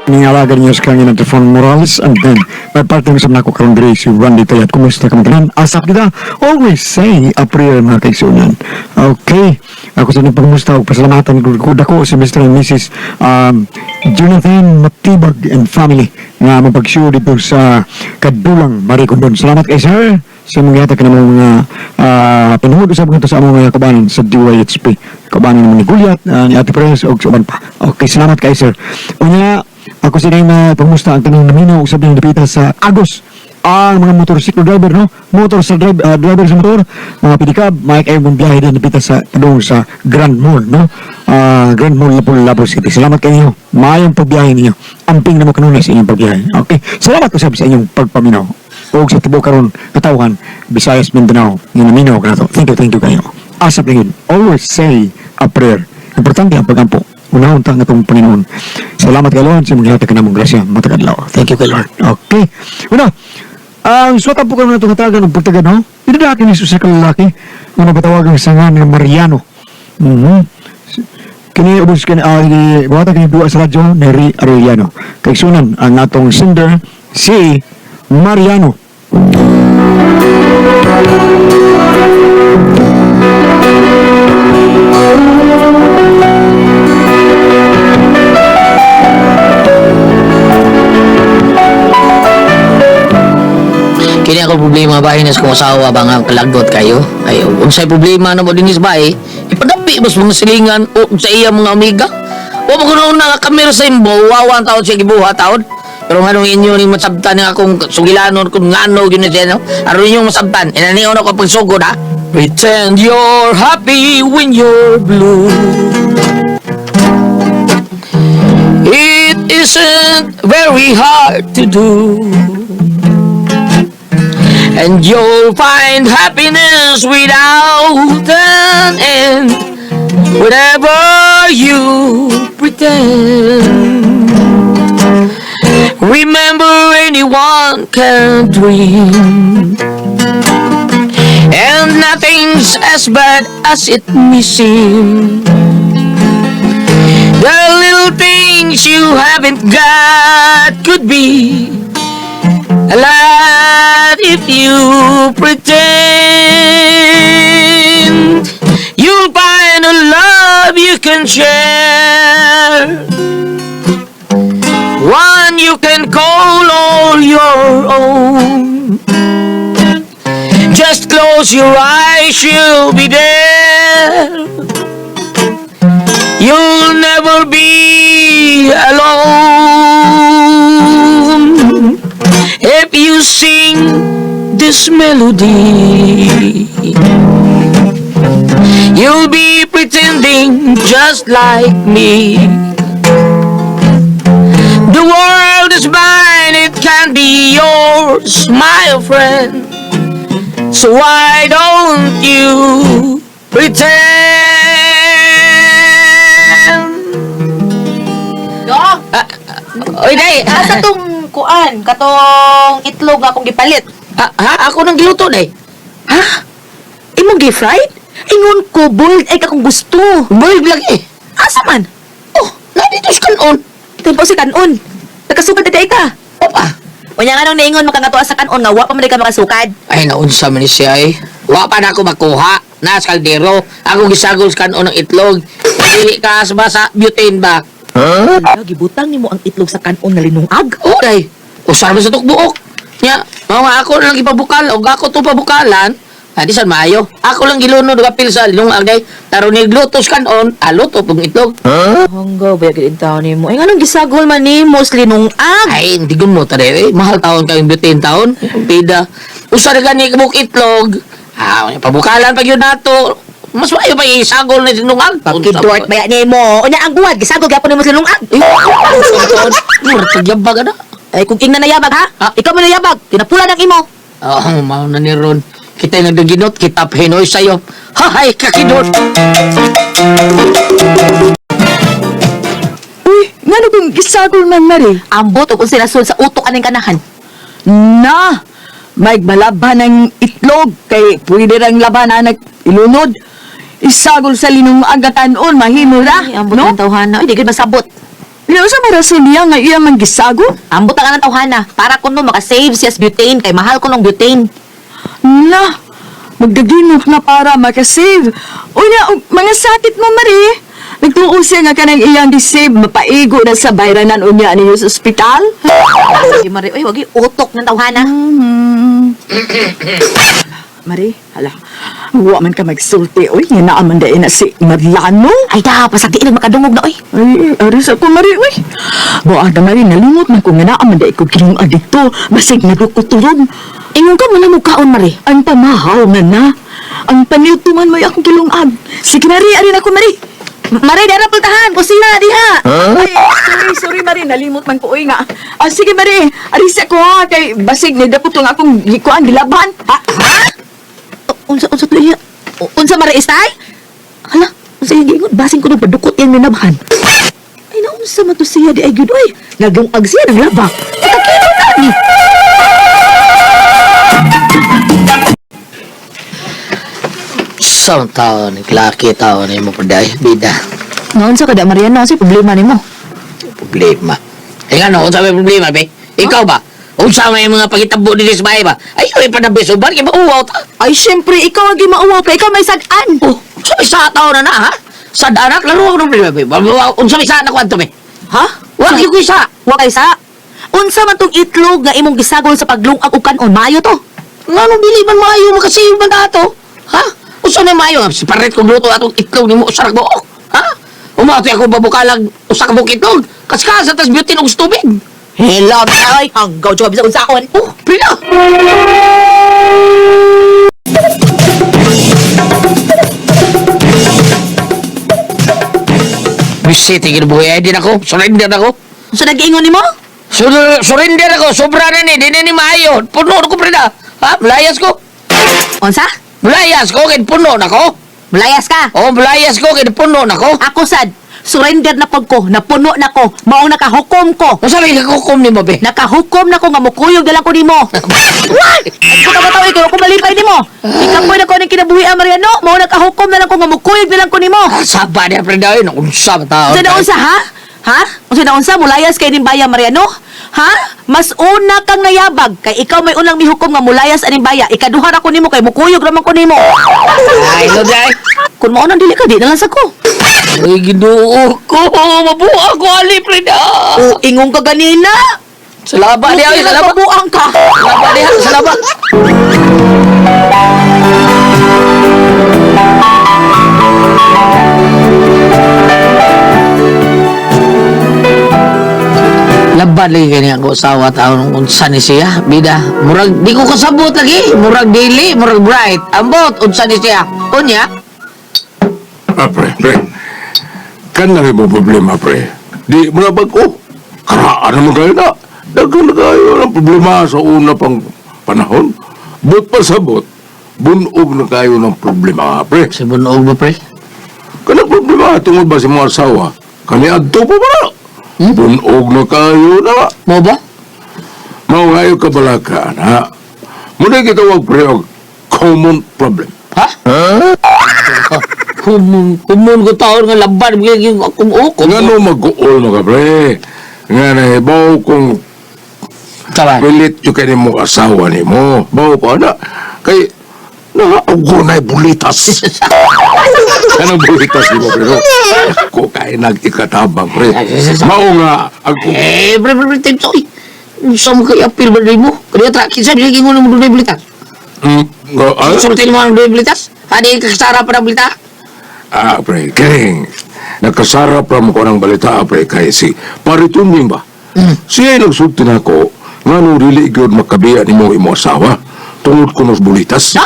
Ningalaga niyo sa kanya ng Trifon Morales, and then may partner sa nako karon diri si Randy Tayat. Kumusta ka man tanan? Asap kita. Always say a prayer, mga kaigsunan. Okay. Ako sa inyong pagmusta ug pasalamatan ko dako si Mr. and Mrs. Jonathan Matibag and family nga mapag-show dito sa Kadulang, Maricondon. Salamat kay sir sa mga yata ka namang mga pinuhod usab ngadto sa among mga kabanan sa DYHP. Kabanan naman ni Gulyat, ni Ate Perez, og sa uban pa. Okay, salamat kay sir. Unya, ako sa inyong mga pangmusta ang tanang naminaw usab ning dapita sa Agos. Ang mga motorsiklo driver, no? Motor sa drive, driver sa motor, mga pedicab, may kayo mong biyahe din dapita sa padung sa Grand Mall, no? Grand Mall, Lapu-Lapu City. Salamat kayo. Maayong pagbiyahe ninyo. Amping na mo kanunay sa inyong pagbiyahe. Okay. Salamat usab sa inyong pagpaminaw og sa tibuok karon katawhan, Visayas, Mindanao, nga naminaw kanato. Thank you kayo. Asap lang yun. Always say a prayer. Importante ang pagampo. Unahon ta nga atong Panginoon. Salamat kay Lord sa mga hatag kanamong grasya matag adlaw. Thank you kay Lord. Okay. Una, ang suwatan po karon natong hatagan og pagtagan, no? Idadaki ni sa lalaki nga mapatawag ang sangan nga Mariano. Kini ubos kini buhatan kini duwa sa radyo ni Ri Arellano. Kay sunan ang atong sender si Mariano. Kini ako problema ba hinas kong asawa ba nga kalagot kayo? Ay, unsay problema na mo dinhi sa bahay? Ipadapi mas mga silingan o sa iya mga amiga. O mo kuno na kamera sa imbo, wawa ang taon siya gibuhat taon. Pero nganong inyo ning masabtan nga akong sugilanon kung ngano gyud ni siya, no? Aron inyong masabtan. Inanion ako pagsugod ha. Pretend you're happy when you're blue. It isn't very hard to do. And you'll find happiness without an end whenever you pretend. Remember, anyone can dream, and nothing's as bad as it may seem. The little things you haven't got could be a lot if you pretend. You'll find a love you can share, one you can call all your own. Just close your eyes, she'll be there. You'll never be alone if you sing this melody. You'll be pretending just like me. The world is mine, it can be yours, my friend. So why don't you pretend? Do, Oy, day. asa tong kuan, katong itlog akong gipalit? Ha, ha? Ako nang giluto, day. Ha? Imong gi-fried? Ingon ko, boiled egg akong gusto. Boiled lagi. Asa man? Oh, nandito sa kanon. Tempo si kanon. Nakasukad na ka. Opa. Unya nga nung niingon mo ka nga tuwa sa kanon nga wa pa man di ka makasukad. Ay, naunsa man ni siya eh. Wa pa na ako makuha. Na sa kaldero. Ako gisagol sa kanon ng itlog. Dili ka sa ba sa butane ba? Huh? Gibutang nimo ang itlog sa kanon nga linungag. Oo, day. Usar man sa tukbuok. Nya, mao nga ako lang ipabukal. Og ako to pabukalan. Di san maayo. Ako lang gilunod og apil sa lungag day. Taron nigluto sa kanon, luto pong itlog. Hanggaw ba gid taon nimo? Ay nganong gisagol man nimo sa linungag? Ay, hindi mo tare. Eh, mahal taon kayong butane taon. Pida. Usa na gani kabuk itlog. Ah, pabukalan pag yun nato. Mas maayo pa isagol na sinungag. Kidort ba nimo? Unya ang guwad gisagol gyapon nimo sa linungag. Eh, Murag tagyabag ana. Ay kung king na nayabag ha? Ah. Ikaw man nayabag, tinapula ng imo. Oh, mao na ni Ron. Kita yung nagdaginot, kita pinoy sa'yo. Hahay, kakidot! Uy, ngano kung gisagol man mari? Ambot og unsay nasud sa utok aning kanahan. Na, may malaban ng itlog kay pwede rang laban anak ilunod. Isagol sa linung agatanon mahimo ra, Ay, ambot no? ng tawhana. Ay, di gid masabot. Nga sa marason niya nga iya man gisago? Ambot ang anang tawhana para kuno makasave siya sa butane kay mahal ko ng butane. Na, magdaginok na para makasave. Unya, og mga sakit mo, Marie. Nagtuo siya nga kanang iyang gisave, mapaigo na sa bayranan unya ninyo sa ospital. Sige Mari, oy wagi utok ng tawhana. Marie, hala, wa man ka magsulti, oy, nga naa man dai na si Marlano. Ay da, pasag di makadungog na oy. Ay, aris ako, Marie, uy. Buang na, Marie, nalimot man ko nga naa man dai ko ginungan dito. Basig nagkukuturon. Ingon ka mo na mo kaon Mari. Ang pamahaw na na. Ang paniutuman mo'y akong gilungag. Sige, Marie, arin ako, Marie. Mari, dara pultahan, kusina diha. Ay, sorry, sorry, Marie. Nalimot man ko, uy nga. Ah, sige, Marie. Aris ako, ha. Kay basig, nidapot ang akong gikuan, gilaban. Ha? Ha? Unsa unsa to iya? Unsa Mari istay? Hala, unsa yung giingon? Basin ko nagpadukot yang ninabhan. Ay naunsa man to siya di ay gyud oy. Nagdungag siya naglaba. Katakilo na ni. Sa tao ni klaki tao ni mo paday, bida. Naunsa ka da Mariano, unsa problema nimo? Problema. Eh nga no, unsa may problema be? Ikaw ba? Unsa may mga pagitabo dinhi sa bahay ba? Ay, ay padabi suban kay mauwaw ta. Ay syempre ikaw ang gimauwaw kay ikaw may sad-an. Oh, unsa may sa tao na na ha? Sa anak laro ako ng problema be. Unsa may sa anak ko adto be? Ha? Wa gyud ko isa. Wa kay sa. Unsa man tong itlog nga imong gisagol sa paglungag og kanon maayo to? Ngano dili man maayo makasiyo man ato? Ha? Unsa na maayo? Si paret kong luto atong itlog nimo usa ka buok. Ha? Umati ako babukalag usa ka buok itlog. Kaskasa tas beauty og tubig. Hello, ay hanggaw jud bisag unsaon. Oh, prina. Bisita ginabuhi ay din ako. Surrender ako. Unsa nag-iingon nimo? Surrender ako. Sobra na ni. Di na ni maayo. Puno na ko, prina. Ha? Malayas ko. Unsa? Malayas ko. Kaya puno na ko. Malayas ka. Oh, malayas ko. Kaya puno na ko. Ako sad, surrender na pag ko, napuno na ko, maong nakahukom ko. Unsa may kakukom ni mo, be? Nakahukom na ko nga mukuyog na lang ko nimo. What? Ay ko ka ikaw ako malipay nimo. Ikapoy na ko ning kinabuhi ah, Mariano, mao nakahukom na lang ko nga mukuyog na lang ko nimo. Ah, saba niya, prina. Ay, nakunsa ba tao? Unsa na unsa ha? Ha? Unsa na unsa mulayas kay ning baya Mariano? Ha? Mas una kang nayabag kay ikaw may unang mihukom nga mulayas aning baya. Ikaduha ra ko nimo kay mukuyog ra man ko nimo. Ay, no, day. Kun mao nang dili ka di na lang sa ko. Ay, ginoo ko. Mabuha ko, ali, prina. O ingon ka ganina. Salaba niya, ay, salaba. Mabuang ka. Salaba niya, salaba. Laban lagi kani ako asawa taon unsa ni siya bida murag di ko kasabot lagi murag dili murag bright ambot unsa ni siya unya. Ah, pre, pre. Kan na mo problema, pre. Di mo na bago. Karaan naman kayo na. Daghan na kayo ng problema sa una pang panahon. But pa sa but, bunog na kayo ng problema, pre. Sa bunog ba pre? Kanang problema tungod ba sa mga asawa? Kani adto pa ba na? Bunog na kayo na. Mo ba? Mao kayo kabalakaan, ha? Muna gitawag, pre, og common problem. Ha? Kumun, kumun ko taon nga laban yung akong uko. Nga no mag-uol mga pre. Nga nahibaw kung Tawa. Pilit yung kay mo asawa ni mo. Bawo pa na. Kay naago na bulitas. Anong bulitas ni mo, pero ako kay nag-ikatabang, pre. Mao nga, ako. Eh, pre, pre, pre, tipsoy. Sa mo kay apil ba mo? Kaya tra, kinsa di ko mo dunay bulitas. Nga, ah, Sultin mo ang dunay bulitas? Hadi kasara pa ng bulita? ah, pre, kiring. Nakasarap ra mo ko ng balita, pre, kay si Parituning ba? Siya ay nagsulti na ako, nga no dili gyud makabiya ni mo imo asawa. Tungod ko nos bulitas. Ha?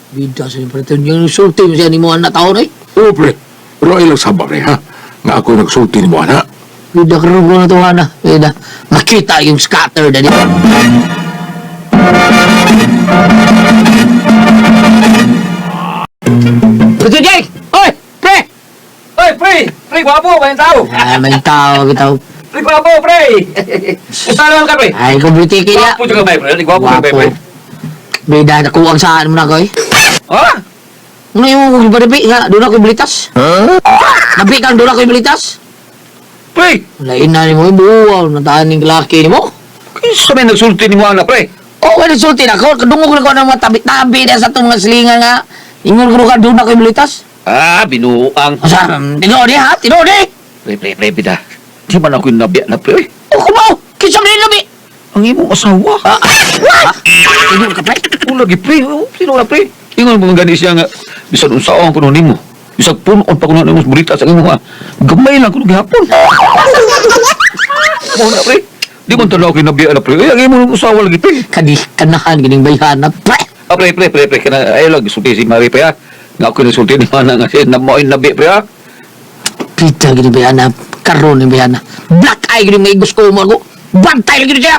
Bida sa pre, yung sulti mo siya ni mo anak taon eh. Oo, pre. Pero ay lang sabang, pre, ha? Nga ako nagsulti ni mo, ana. Bida karon ko na to ana. Bida. Makita yung scatter dali. Pre, Jay! Oy, pre! Oy, pre! Pre, gwapo! May tao! Ah, may tao, bitaw. Pre, gwapo, pre! Kumusta naman ka, pre? Ay, kumbiti kaya. Gwapo juga, pre. Gwapo, pre, pre. Bida, nakuwang saan mo na ko eh. Ha? Ano yung baribi nga, doon ako iblitas? Huh? Nabi kang doon ako iblitas? Pre, Lain na nimo, buwaw na ning laki nimo. kinsa may nagsulti nimo ana, pre? Oh, wala sulti na ko. Kadungog na ko ng mga tabi-tabi na sa itong mga silingan nga. Ingon ko ka doon na ko'y bulitas. Ah, binuang. Asa, tinuod eh ha? Tinuod eh! Pre, pre, pre, bida. Di man ako yung nabya na, pre. O kumaw! Kinsa man labi! Ang imong asawa. Ah, ah, Tinuod ka, pre? Wala gi, pre. Oh, sino na, pre? Ingon mo gani siya nga bisan unsaon kuno nimo. Bisag punon pa kuno nimo sa bulita sa imo ha. Gamay lang kuno gihapon. Mo na, pre. Di man tanaw kay nabya na, pre. Ay, ang imong asawa lagi, pre. Kadi, kanahan, gining bayhana, pre! Ah, pre, pre, pre, pre. Kana ayo lang sulti si Mari, pre, ha. Nga ako nasulti ni Mana nga siya na mo nabi, pre, ha. Pita, gining bayhana. Karon ni bayhana. Black eye, gining may gusto mo ako. Bantay, gining siya!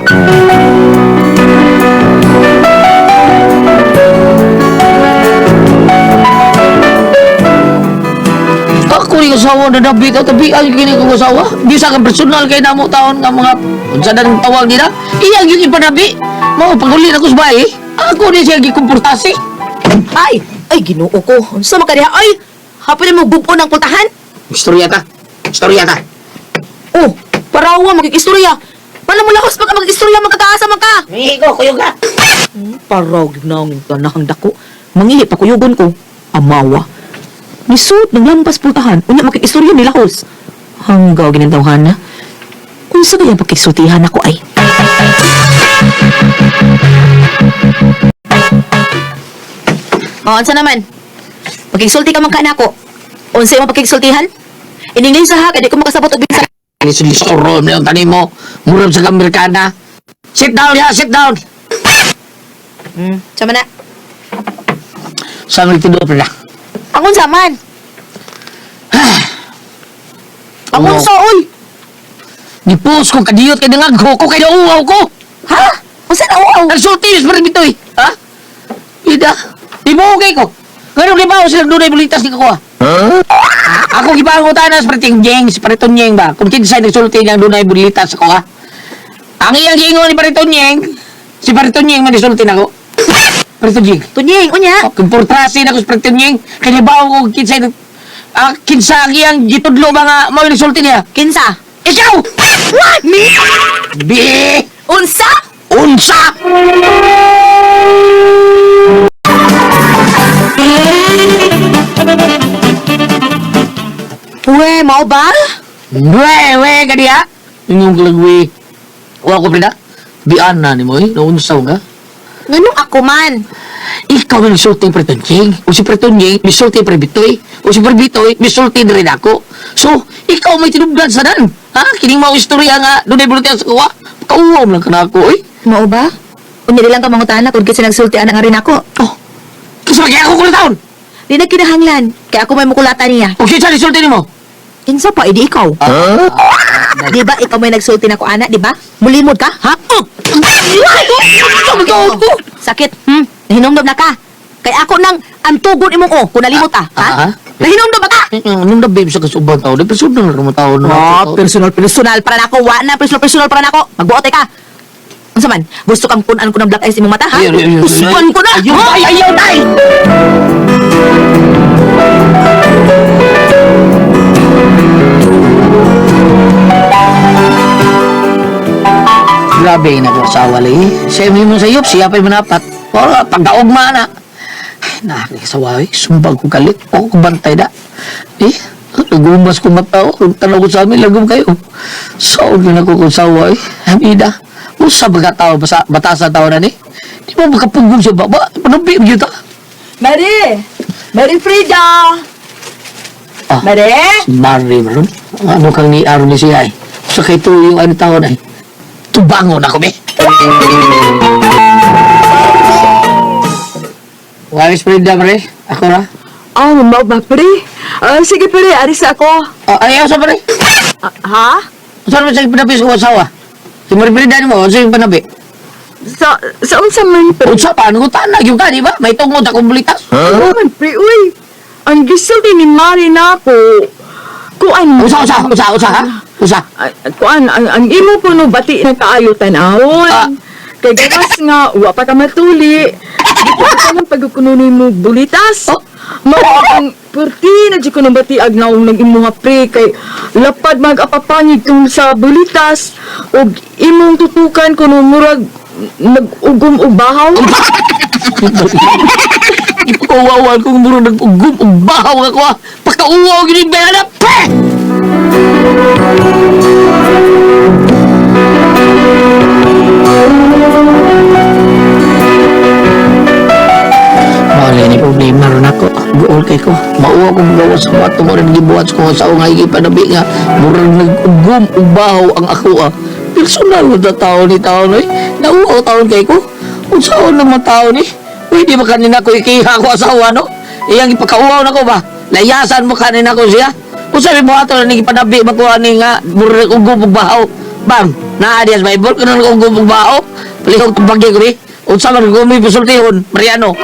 Ako ni asawa na dabi ka tabi ay kini ko asawa. Bisa ka personal kay namo taon nga mga unsa na ning tawag nila. Iyang yung ipanabi. Mao paguli na ko sa bahay. Ako ni siya gikomportasi. Ay, ay Ginoo ko. Unsa man ka diha? Ay, hapon na mo bubon ang pultahan. Istorya ta. Istorya ta. Oh, parawa magkikistorya. Paano mo lahos pagka magkikistorya magkakaasa man ka? Migo kuyog ka. Paraw ginaw ka na ang dako. Mangihi pa kuyugon ko. Amawa. Nisud ng lampas pultahan. Unya makikistorya ni lahos. Hanggaw ginantawhan na. Unsa kaya pakisultihan ako ay? Oh, unsa naman? Pakigsulti ka man ka nako. Unsa imong pakigsultihan? Iningay sa ha, kay di ko makasabot og bisa. Ni sulisoro mo yung tanim mo. Murag sa Amerikana. Sit down ya, sit down. Sama na. Sa mga tinuod na. Ang unsa man? Ang Oo. unsa oy? Nipos ko kadiyot kay nangagho ko kay nauwaw ko. Ha? Unsa na uaw? Nagsulti is pa rin ito eh. Ha? Ida. Ibugay ko. Ganun di ba sila dunay bulitas ni kakuha? Huh? Ako gipangutan na sa parating jeng, sa parating jeng ba? Kung kinsay nagsulti niyang dunay bulitas ako ha? Ang iyang giingon ni Pariton Yeng, si Pariton Yeng man nisulti nako. Pariton Yeng. Tunying, unya. Oh, Komportase na ko sa Pariton Yeng, kaya ba ko kinsay kinsa ang iyang gitudlo mga mao nisulti niya? Kinsa? Ikaw! What? Me? Bi! Unsa? Unsa! We, mao ba? We, we, kadiya. Inyong kalagwi. Wa ko prida. Bian na ni mo eh. Naunsaw ka. Nganong ako man? Ikaw ang misulti Preton King. O si Preton King, misulti pre Bitoy. O si pre Bitoy, misulti na rin ako. So, ikaw may tinubdan sa dan. Ha? Kining mao istorya nga, doon ay bulutian sa kuwa. Kauwam lang ka na ako eh. Mao ba? Unya di lang ka mangutana kung kinsa nagsulti ana nga rin ako. Oh, kasi kaya ako kung taon. Di na kinahanglan, kay ako may mukulata niya. O kinsa nisulti nimo? Kinsa pa idi ikaw? Di ba ikaw may nagsulti nako ana, di ba? Mulimod ka, ha? Oh! Ay! Sakit. Nahinumdom na ka. Kay ako nang antugon imong o kung nalimot ta, ha? Ah, ah. Nahinumdom ba ka? Anong na babe sa kasubang tao? Di personal na naman tao na. Oh, personal personal para nako, wa na personal personal para nako. Magbuot ka. Unsa man? Gusto kang punan ko ng black eyes imong mata, ha? Ayun, ayun, ayun. Uspan ko na. Ayun, ha? ay, ayaw, ay! Grabe na ko sa wali. Siya mo sa iyo, siya pa'y manapat. Wala, pagkaugma na. Ay, nakakasawa eh. Sumbag ko galit. O, kubantay na. Eh, nagumas ko mata. oh. Tanaw ko sa amin, lagom kayo. Saog na ako kung sawa eh. Hamida. Usa baga tao, basa, batasa tao na ni. Di ba makapugong siya ba? Ba, panabi, kita. Mari! Mari Frida! Ah. Mari! Mari, maron. Ano kang ni Aaron ni siya eh. Sa kay ito yung ano tao na eh. Tubangon ako, be. Wais Frida, pre. Ako na. Ah, mao ba, pre? Ah, sige, pre, aris ako. Ah, ayaw sa pre. Ah, ha? Saan mo sa panabi sa asawa? Si Marie Frida mo, sa yung panabi? Sa unsa man, pre? Unsa pa, ano tanag yung ka, di ba? May tungod akong bulitas. Huh? Man, pre, uy. Ang gisulti ni Mari na ako. Kuan. Usa, usa, usa, usa, ha? Usa. Ay, kuan, ang imo kuno bati na kaayo tan-awon. Ah. Kay gawas nga, wa pa ka matuli. Di pa ka nang pagkukununin mo bulitas. Oh. Mao ang Perti na di ko nang batiag naong ng imuha pre kay lapad mag-apapangig kung sa bulitas og imong tutukan kuno murag nag-ugom og bahaw. Ipakauwawan kung murag nag-ugom og bahaw ako ah. Pakauwaw gini ba na pre! Wala ni problema ron ako. Guol kay ko. Mauwa kong gawas sa bato mo rin gibuhat ko sa nga panabi nga. Murag nag-ugom og bahaw ang ako ah. Personal mo na tao ni tao ni. Nauwaw taon kay ko. Unsaon naman tao ni? Pwede ba kanina ko ikiha ko asawa no? Iyang ipakauwaw na ko ba? Layasan mo kanina ko siya. Unsa may buhaton na ni panabi ba ko ani nga murag ugom og bahaw. Bam, naa diya sa Bible kuno nag-ugom og bahaw. Palihog tubagi ko ni. Unsa man gumi pisultihon, Mariano.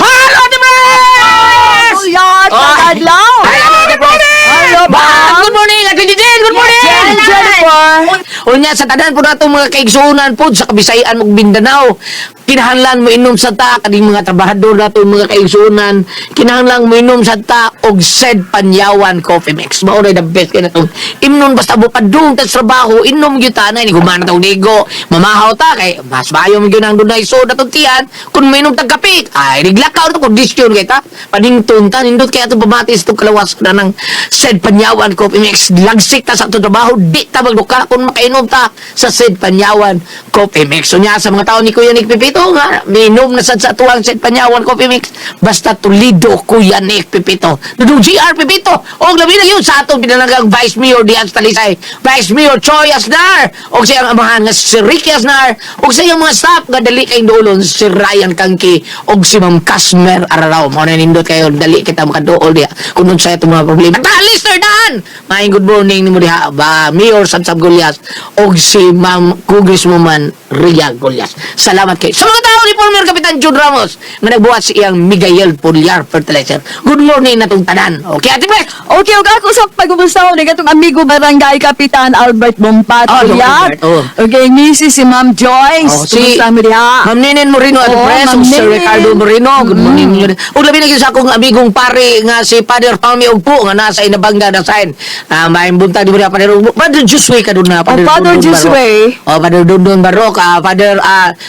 Hello, Ate Pres! Kuya, Oh. adlaw. Ay, Ate Pres! Hello, Ba, good morning, Ate Jijin! Good morning! Jennifer. Unya sa tanan po nato mga kaigsuonan po sa Kabisayan ug Mindanao. Kinahanglan mo inom sa ta kaning mga trabahador nato mga kaigsuonan, kinahanglan mo inom sa ta og said Panyawan Coffee Mix. Mao na the best kay natong imnon basta mo padung ta sa trabaho, inom gyud ta na ni gumana ta og ligo, mamahaw ta kay mas maayo man gyud ang dunay soda tong tiyan kun mainom tag kape. Ay niglakaw to kondisyon kay ta. Panington ta nindot kay atong pamati sa itong kalawas na ng said Panyawan Coffee Mix. Lagsik ta sa atong trabaho, di ta magduka kung makainom ta sa said Panyawan Coffee Mix. So nya sa mga tao ni Kuya Nick Pipito nga, minom na sad sa atuang said Panyawan Coffee Mix. Basta tulido Kuya Nick Pipito. Dudong GR Pipito. Og labi na yun sa atong pinalanggang Vice Mayor diyan sa Talisay. Vice Mayor Choi Asnar. Og siyang amahan nga si Ricky Asnar. Og sa iyang mga staff nga dali kayong duolon si Ryan Kangki og si Ma'am Casmer Ararao. Mao na nindot kayo dali kita makaduol diha kung unsa itong mga problema. Ta listener daan. Maayong good morning nimo diha ba Mayor Samsam Golias og si Ma'am Congresswoman Ria Golias. Salamat kay sa mga tao ni former Kapitan Jude Ramos nga nagbuhat sa iyang Miguel Pulyar Fertilizer. Good morning natong tanan. Okay, Ate Prex. Okay, ug ako sa pagkumusta ni katong amigo barangay Kapitan Albert Bompat. Oh, Uyat. Albert, oh. Okay, Mrs. si Ma'am Joyce. Oh, si Kumusta mo diha? Ma'am Nenen Moreno at Oh, Pres, Ma'am ug Sir Nenen. Ricardo Moreno. Good morning. Ug labi na gyud sa akong amigong pare nga si Father Tommy Ugpo nga nasa Inabanga na sign. Ah, maayong buntag di mo diha Father Ugpo. Father Josue ka dun na Oh, Father Dundun Josue. Barok. Oh, Father Dundun Barok, Father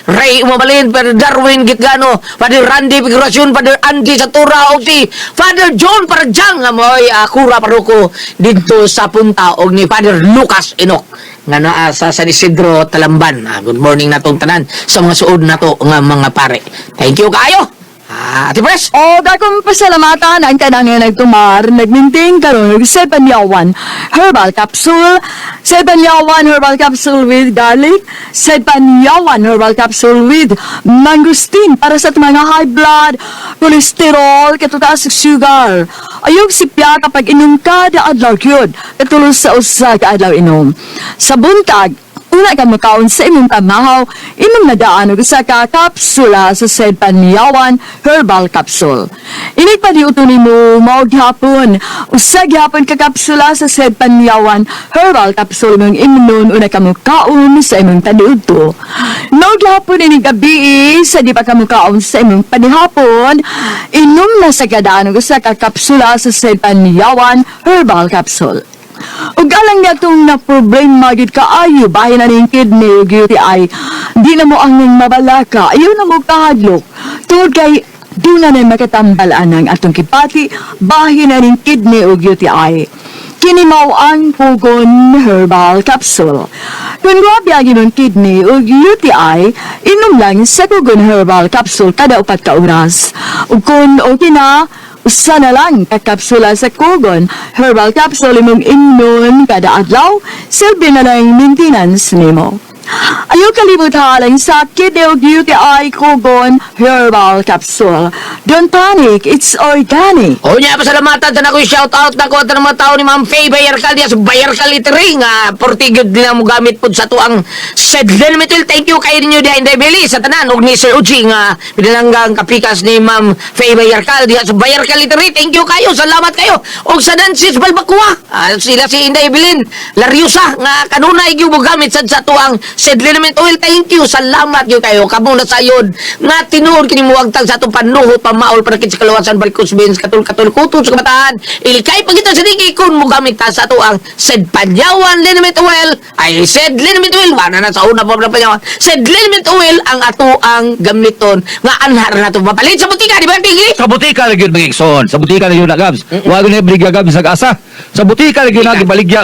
Ray Umabalin, Father Darwin Gitgano, Father Randy Figuracion, Father Andy Satura ug si Father John Parjang nga mo'y kura paroko didto sa Punta og ni Father Lucas Enoch nga naa sa San Isidro Talamban. Good morning natong tanan sa mga suod nato nga mga pare. Thank you kaayo. Ate Pres. O, akong pasalamatan ang kanang nga nagtumar, nagminting karon og 7-Yawan Herbal Capsule, 7-Yawan Herbal Capsule with garlic, 7-Yawan Herbal Capsule with mangosteen para sa atong mga high blood, cholesterol, katutaas ug sugar. Ayog sipya kapag inom kada adlaw gyud, katulos sa usa ka adlaw inom. Sa buntag, una ka makaon sa imong pamahaw, imong nadaan og usa ka kapsula sa said Panyawan Herbal Capsule. Inig paniuto nimo mao gihapon, usa gihapon ka kapsula sa said Panyawan Herbal Capsule imong imnon una ka mukaon sa imong paniudto. Mao gihapon inig gabi sa di pa ka mukaon sa imong panihapon, inom na sa kadaan og usa ka kapsula sa said Panyawan Herbal Capsule. Ug alang niya itong na problema gid kaayo bahin na ning kidney ug UTI. Di na mo ang ning mabalaka, ayaw na mo kahadlok. Tungod kay di na makatambal anang atong kipati bahin na ning kidney ug UTI. Kini mao ang Pugon Herbal Capsule. Kung grabe ang imong kidney ug UTI, inom lang sa Pugon Herbal Capsule kada 4 ka oras. Ug kung okay na, usa na lang ka kapsula sa Kugon Herbal Capsule imong imnon kada adlaw, silbi na lang maintenance nimo. Ayaw kalimutan ang sa Kidney UTI Kogon Herbal Capsule. Don't panic, it's organic. O niya, pasalamatan sa nako shout out na ko at mga tao ni Ma'am Faye Bayarkal diya sa Bayarkal Itering nga portigid nila mo gamit pod sa tuang Sedlen Metal. Thank you kay ninyo diha Inday Beli sa tanan og ni Sir Uji nga pinalanggang kapikas ni Ma'am Faye Bayarkal diha sa Bayarkal Itering. Thank you kayo, salamat kayo. Og sa Nancy's Balbacua, sila si Inday Evelyn Lariosa nga kanunay gyud mo gamit sad sa tuang Sedlen Oil. Thank you, salamat gyud kayo. Kamo na sayod nga tinuod kini muwagtag sa atong panuhot pamaol para sa kalawasan Balcos Beans katul katul kuto sa kabataan ilikay pagita sa diki kun mo gamit ta sa ato ang Sed Panyawan Liniment Oil ay Sed Liniment Oil wala na sa una pa na Panyawan Sed Liniment Oil ang ato ang gamiton nga anhar na to mapalit sa butika, di ba, Pigi? Sa butika lang yun, mga igsoon. Sa butika lang yun na, Gabs. Huwag na ibaligya, Gabs, sa asa. Sa butika lang yun na, gibaligya.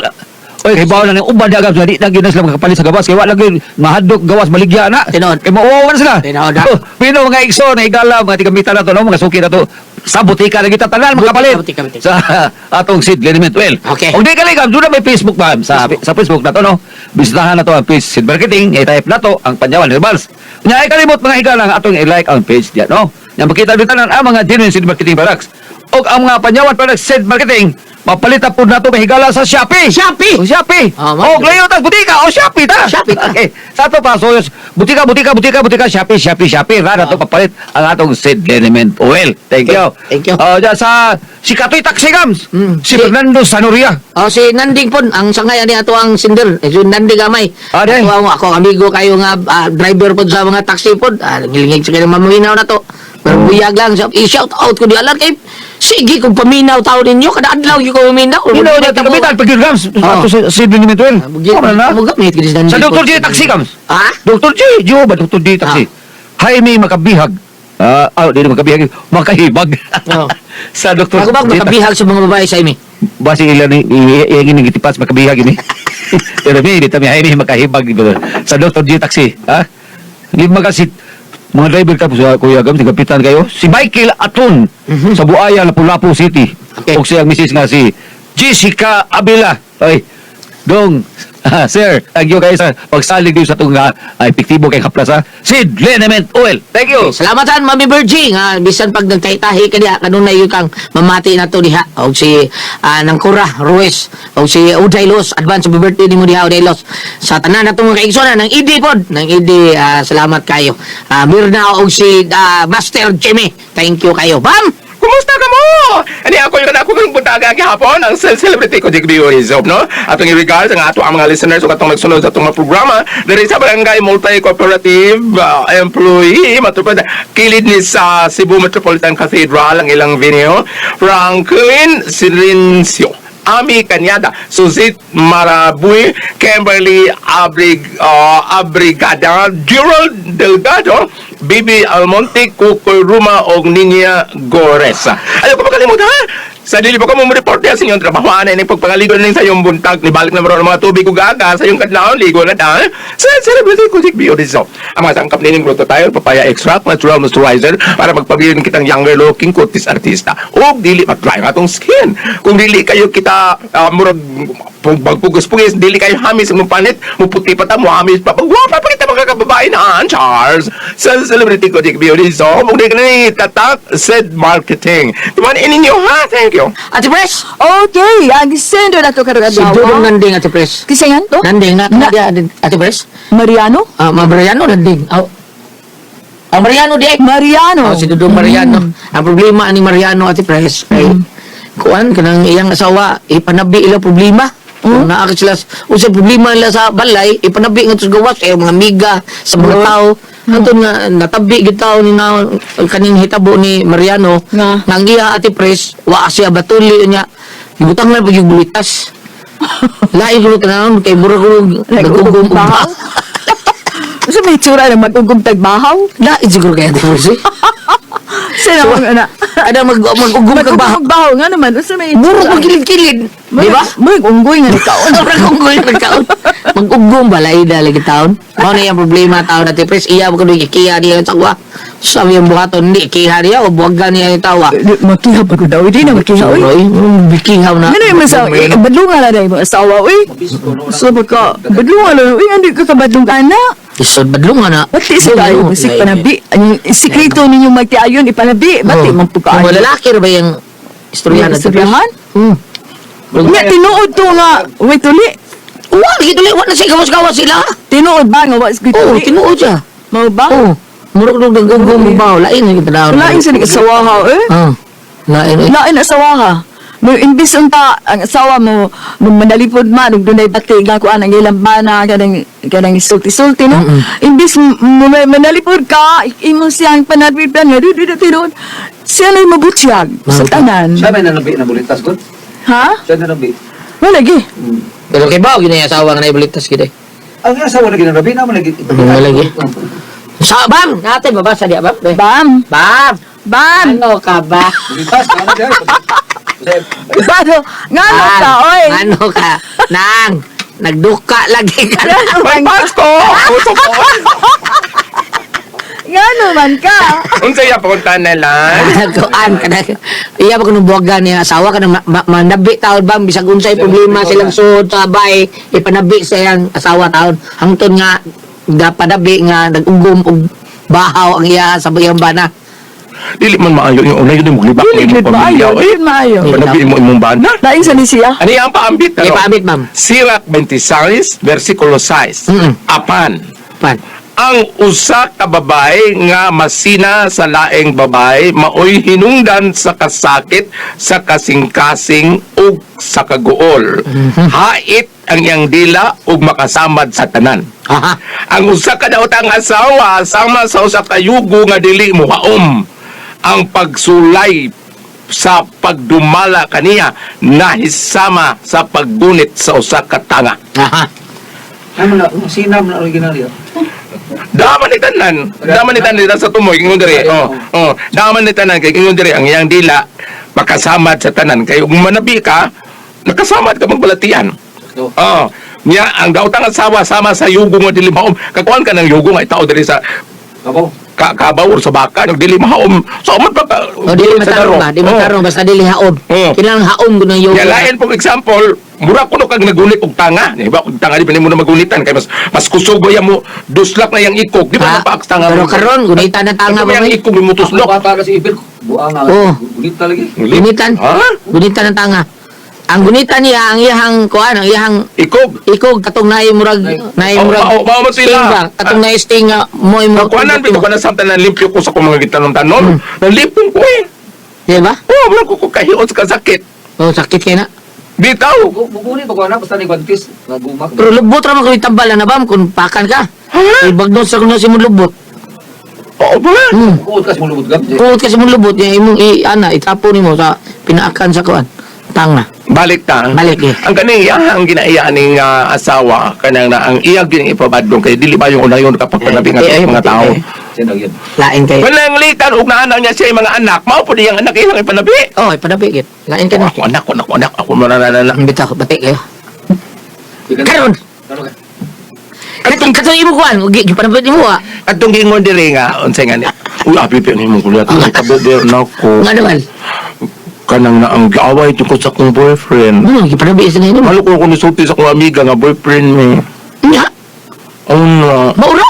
Oy, kay bawo na ng uban na, Gabs. Di na yun na sila makapalit sa gawas. Kaya wala lang yun, mahadlok gawas, baligya na. Tinuod. Kay mauwawan sila. Tinuod, ha? Oh, pero mga igsoon, na higala, mga tigamitan na to, no? Mga suki na to. Sa butika lang kita tanan, makapalit. Butika, butika. Sa atong Sid Liniment Well. Okay. Og di kali, Gabs, doon na may Facebook ba? Sa Facebook na to, no? Bisitahan na to ang page Sid Marketing. I-type na to ang Panyawan Herbals. Nya ay kalimot mga higala ang atong i-like ang page diyan, no? Nya makita dito tanan ang mga genuine Sid Marketing products. Og ang mga Panyawan products Sid Marketing, mapalit na po nato mga higala sa Shopee. Shopee! O Shopee. Ah, ma- Og layo ta butika o Shopee ta. Shopee ta. Okay. Sa ato pa so butika butika butika butika Shopee Shopee Shopee ra na to papalit ang atong Sid Liniment Oil. Thank you. Thank you. Oh, diyan sa si Katoy Taxi Gams. Si Si- Fernando Sanoria. Oh, si Nanding po, ang sangay ani ato ang sinder. Eh, si Nanding gamay. Ah, di. Ato ang ako ang amigo kayo nga driver po sa mga taxi po. Ngilingig sa kanyang maminaw na to. Pero buyag lang siya. I-shout out ko di alam kay sige kung paminaw tao ninyo kada adlaw gyud ko paminaw. You know, na gamitan pag yun, Gams. Oh. Ato sa Sid Liniment Oil. Tama na. Mo gamit gid si Nanding. Sa po. Dr. J Taxi, Gams. Ha? Dr. J, Gio ba? Dr. J Taxi. Jaime Makabihag. Di na makabihag. Makahibag. Oh. Sa Dr. Ako ba J Taxi. makabihag sa mga babae sa imi? Basi ilan ni iyang inigitipas makabihag ini. Pero mi dito mi Jaime makahibag dito. Sa Dr. J Taxi, ha? Lima kasi mga driver ka sa Kuya Gams, kapitan kayo. Si Michael Atun sa Buaya, Lapu-Lapu City. Okay. O siyang misis nga si Jessica Abila. Ay, dong, sir, thank you kayo sa pagsalig niyo sa itong epektibo kay Kaplas, ha? Sid Liniment Oil. Thank you. Salamat han, Mami Virgie nga bisan pag nagtaytahi ka diha kanunay yun kang mamati na to diha og si Nangkura Ruiz og si Uday Los advance happy birthday nimo diha Uday Los sa tanan natong mga kaigsoon ng ID pod ng ID salamat kayo. Mirna og si Master Jimmy, thank you kayo. Bam. Kumusta ka mo? Ani ako yung kanako karong buntaga gihapon ang celebrity ko Jig Rizov, no? Atong i-regards ang ato ang mga listeners ug atong nagsunod sa atong mga programa diri sa Barangay Multi Cooperative Employee matupad kilid ni sa Cebu Metropolitan Cathedral ang ilang venue. Franklin Silencio, Ami Kanyada, Suzit Marabuy, Kimberly Abrigada, Gerald Delgado, Bibi Almonte, Kukoy Ruma, og Ninya Goresa. Ayaw ko makalimot ha? Sa dili pa ko mo report sa inyong trabaho ana ning pagpangaligo ning sa iyong buntag ni balik na meron mga tubig ug aga sa iyong kadlawon ligo na ta. Sa celebrity ko Bio Rizzo. Ang mga sangkap nining glutathione, papaya extract, natural moisturizer para magpabilin kitang younger looking kutis artista. Ug dili mag-dry ang atong skin. Kung dili kayo kita murag pagpugos-pugis, dili kayo hamis ang panit, muputi pa ta, muhamis pa. Pagwapa pa kita mga kababae na, Charles. Sa celebrity ko, Dick Beauty. So, mong di ka na tatak, said marketing. Tuman ininyo ha, thank you. Ate Pres. Okay, ang sender na to karong Si adlaw. Dudong Nanding Ate Pres. Kinsa yan to? Nanding na, Na- Ate Pres. Mariano? Mariano Nanding. Oh. Ah, Mariano di ay. Mariano. Oh, si Dudong Mariano. Ang problema ani Mariano Ate Pres ay kuan kanang iyang asawa ipanabi ila problema. Kung naa ka sila usa problema nila sa balay ipanabi nga sa gawas eh mga amiga sa mga tao. Anton nga natabi gid tao ni na kaning hitabo ni Mariano Nga. nga ang iya Ate Pres wa siya batuli niya. Gibutang lang pag yung bulitas. Lain ko tanawon kay murag ko nagugum Nag-ugum bahaw? Unsa may itsura na mag-ugum tagbahaw? Lain siguro kay Ate Pres. Eh. Sino ang ana? Ada mag mag-ugum ka Mag-ugum ba? bahaw nga naman. Unsa may Murag itsura? magkilid-kilid. Di ba? Murag unggoy nga nikaon. Murag unggoy nga nagkaon. Mag-ugong ba laida lagi taon? Mao na iyang problema taon na tipres. Iya mo kuno gikiha niya ang tsawa. Sabi yung buhaton, hindi kiha niya o buwagan niya yung tawa. Makiha pa ko daw, di na makiha oy. Oy, bikihaw na. Ano yung masawa? Eh, badlungan na dahil mo asawa, uy. So baka, badlungan na, uy, hindi ka kabadlung ana. Isod badlungan na. Bati sa tayo, musik panabi. Ang sikreto ninyong magtiayon, ipanabi. Bati, Kung magpukaan. lalaki ra ba yung istoryahan na Istoryahan? Hmm. Nga, tinuod to nga. Wait, tuli. Wa, lagi tuloy. Wa na siya gawas-gawas sila. Tinuod ba nga, wa Oo, tuli? tinuod siya. Mao ba? Oo. Murag nung nag-ugong mo ba? Lain na kita daw. Lain sa asawa ha, eh. Ah. Lain. Eh. Lain asawa ha. Mo imbis unta ang asawa mo mo manalipod man ug dunay bati nga kuan ang ilang bana kanang kanang isulti-sulti no. Imbis mo manalipod ka imo siyang panalipod nga di di tinuod. Siya na mabutyag sa tanan. Siya may nanabi na bulitas ko. Ha? Siya nanabi. Wala gi. Pero kay Bao, gina yung asawa nga naibaligtas kita. Eh. Ang asawa lagi nanabi na mo lagi. Wala lagi. Sa, bam! Natin, babasa diya, bam. Bam. Bam! Bam. Ano ka ba? Bulitas na diyan. Bano, ngano ka oy. Ano ka? Nang! Nagduka lagi ka na. Ngano May man ka? Pasko! Uso ko! Ngano man ka? Unsa iya pakunta na lang? Kuan ka na. Iya ba kung buwagan niya asawa ka na manabi taon bam bisag unsay problema silang suod sa bay ipanabi sa iyang asawa taon hangtod nga gapanabi nga nag-ugom og bahaw ang iya sa iyang bana. Dili man maayo yung unay yun mo glibak Dili mo gud pamilya. maayo, Oy, dili maayo. panabi mo imong bana. Lain sa ni siya. Ano yung paambit? Ano paambit, ma'am? Sirak 26, versikulo 6. Apan, Pan. ang usa ka babae nga masina sa laing babae maoy hinungdan sa kasakit sa kasing-kasing ug sa kaguol. Hait ang iyang dila ug makasamad sa tanan. Aha. Ang usa ka daotang asawa sama sa usa ka yugo nga dili mohaom. Ang pagsulay sa pagdumala kaniya nahisama sa paggunit sa usa ka tanga. Aha. Ano na sinam na original ya. Daman ni tanan, daman ni tanan dito sa tumoy ingon diri. Oh, oh, daman ni tanan kay ingon diri ang iyang dila makasamad sa tanan kay kung manabi ka nakasamad ka magbalatian. Oh, niya ang daotang asawa sama sa yugo nga dili maom. Kakuan ka ng yugo nga itao diri sa Kabaw. kabaw or sa baka nag dili mahaom. So man pa ka O dili sa daro. matarong ba? Di matarong basta dili haom. Oo. Kinahanglan haom gud ng yoga. Kaya lain pong example, mura kuno kag nagunit og tanga. Di ba? Kung tanga di pa nimo na magunitan kay mas mas kusog ba mo duslak na yang ikog. Di ba Ha? napaaks tanga? Pero karon gunitan na tanga ba ba? yang ikog mo Ako tuslok? bata na si Ibel. Buang nga. Oo. Gunita lagi. Gunitan. Ha? Gunitan ng tanga. Ang gunitan niya ang iyang kuan, ang iyang Ikog. ikog katong naay murag naay Oh, murag mao- mao man sila. sting ba? Katong naay sting nga mo imo. Kakuanan bitaw ka na samtang nanlimpyo ko sa akong mga gitanom-tanom. Nanlimpyo ko eh. Di ba? Oh, wala ko ko kahiot sa kasakit. Oh, sakit kay na. Bitaw. Buguni pa ko na basta ni guantis. Nagumak. Pero lubot ra man kung itambal na bam kung pakan ka. Ibagnos sa kuno si mong lubot. Oo ba? Kuot ka sa mulubot gam. Kuot kasi mong lubot niya imong i ana itapo nimo sa pinaakan sa kuan. Tanga. Balik ta. Balik eh. Ang kaning iya ang ginaiya ning asawa kanang na ang iya gining ipabadlong kay dili ba yung unayon kapag panabi nga Eh, eh, mga eh, tao. eh. Siya yun. Lain kay. Pananglitan og naanak niya siya yung mga anak, mao po diyang anak ilang ipanabi. Oh, ipanabi gid. Lain ka na. Ako anak, ako anak, ako anak, ako mananana. Ang bitaw bati kayo. Karon. Karon ka. Katong katong imo kuan, gipanabi nimo ah. Atong gingon diri nga unsay nga ni. Uy, abi pa nimo kulat. Kabober na ko. Nga naman. Kanang na ang giaway ko sa akong boyfriend. Ano gipanabi sa nimo? Malo ko ako nisulti sa akong amiga nga boyfriend mi. Nya, Ano? maura.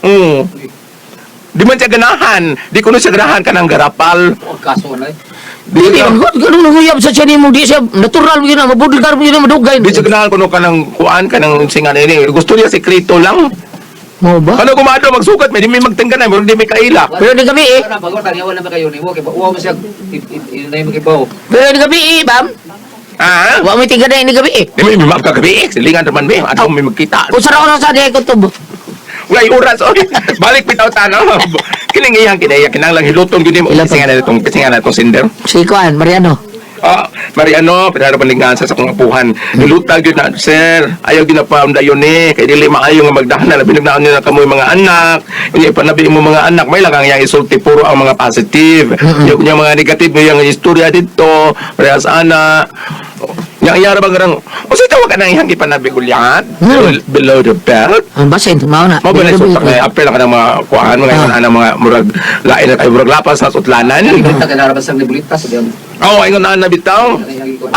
Oo. Di man siya ganahan. Di ko na siya ganahan kanang garapal. Oh, kaso na eh. Di, Di man gud ganun nguyab sa siya nimo di siya natural gyud na mabudol gyud na madugay. Di siya ganahan kuno kanang kuan kanang singa nini. Gusto niya sekreto lang. Mo ba? Ano kumado magsugat may di may magtengga na, di may kaila. Pero di gabi eh. Kana bago taniyawan na ba kayo nimo kay uwa mo siya inay mo kibaw. Pero di gabi eh, bam. Ah? Wa may tingga na ni gabi eh. Di may magkagabi eh. Silingan naman may. Ano may magkita. Kung sa oras sa di ko tubo. Walay oras oy. Balik bitaw tanaw. Kining iyang kinaiya kinahanglan hiluton gyud nimo. Hiluton. Kisingan na itong sinder. Si kuan Mariano. Ah, Mariano, pinarapalingan sa akong apuhan. Niluta gyud na, sir. Ayaw gyud na pa dayon ni. Kay dili maayo nga magdahan na labi nagnaon niyo na kamoy mga anak. Unya ipanabi mo mga anak, may lang ang iyang isulti puro ang mga positive. Yung mga negative yung istorya dito, parehas ana. Yang iyara bang rang, o sa tawag ka nang iyang ipanabi Goliath? Below the belt? Ang basin, mao na. Mao ba na sutak na apel ka ng mga kuhaan, mga ingon ana mga murag lain na kayo, murag lapas sa sutlanan. Kita ka narabas ang libulitas sa diyan. Oo, ingon ana bitaw.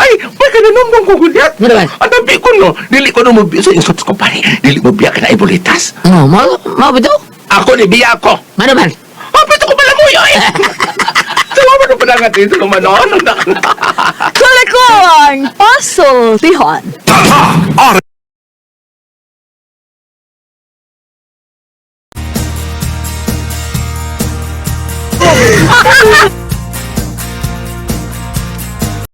Ay, may kananong ko Goliath. Ano ba? Ang tabi ko no, dili ko no mo sa insot ko pare, dili mo biya ka na ibulitas. Oh, mao mao bitaw. Ako ni biya ako. Mano man? Ah, pito ko pala mo yun. Salamat ko pala nga dito lumanon. Kulikulong Pasultihon. Tatak